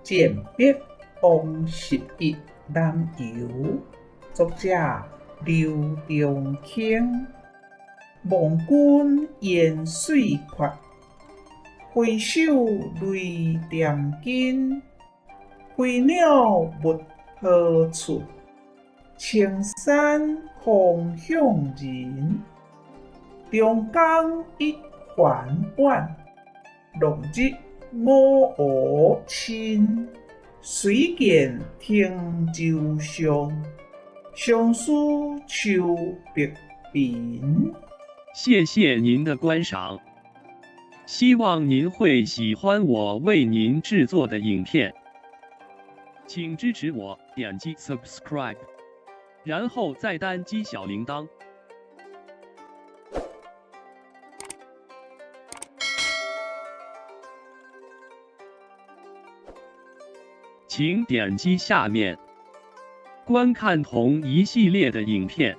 餞別王十一南遊，作者劉長卿。望君言歲闊，回首淚點襟。飛鳥物何處？青山空向人。長江一帆遠，落日五湖清。水見停舟上，相思秋碧頻。謝謝您的觀賞，希望您會喜歡我為您製作的影片，請支持我點擊 subscribe，然後再單擊小鈴鐺。請點擊下面觀看同一系列的影片。